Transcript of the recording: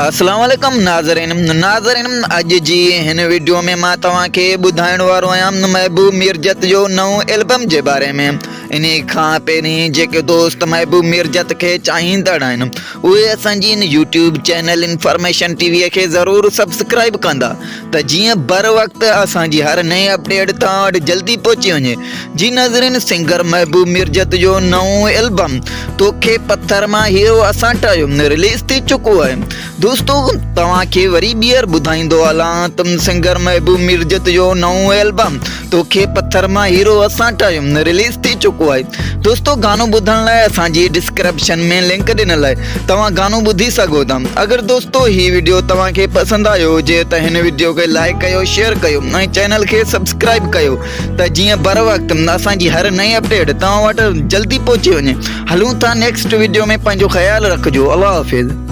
اسلام عليڪم ناظرين ناظرين اڄ جي هن وڊيو ۾ مان توهان کي ٻڌائڻ وارو آهيان محبوب ميرجت جو نئون البم جي باري ۾ انهي کان پهرين جيڪي دوست محبوب ميرجت کي چاهيندڙ آهن اهي اسان جي هن YouTube channel information T V کي ضرور سبسڪرائب ڪندا ته جيئن بر وقت اسان جي هر نئين اپڊيٽ توهان وٽ جلدي پهچي وڃي جي ناظرين سنگر محبوب ميرجت جو نئون البم توکي پٿر مان هيرو اسان ٺاهيو رليز ٿي چڪو آهي دوستو توهان کي وري ٻيهر ٻڌائيندو هلان ته سنگر محبوب ميرجت جو نئون البم توکي پٿر مان هيرو اسان ٺاهيو رليز ٿي چڪو آهي دوستو گانو ٻڌڻ لاء اسان جي ڊسڪرپشن ۾ لنڪ ڏنل آهي توهان گانو ٻڌي سگهو ٿا اگر دوستو هي وڊيو توهان کي پسند آيو هجي ته هن وڊيو کي لائڪ ڪيو شيئر ڪيو ۽ چينل کي سبسڪرائب ڪيو ته جيئن بر وقت اسان جي هر نئين اپڊيٽ توهان وٽ جلدي پهچي وڃي هلون ٿا نيڪسٽ وڊيو ۾ پنهنجو خيال رکجو الله حافظ.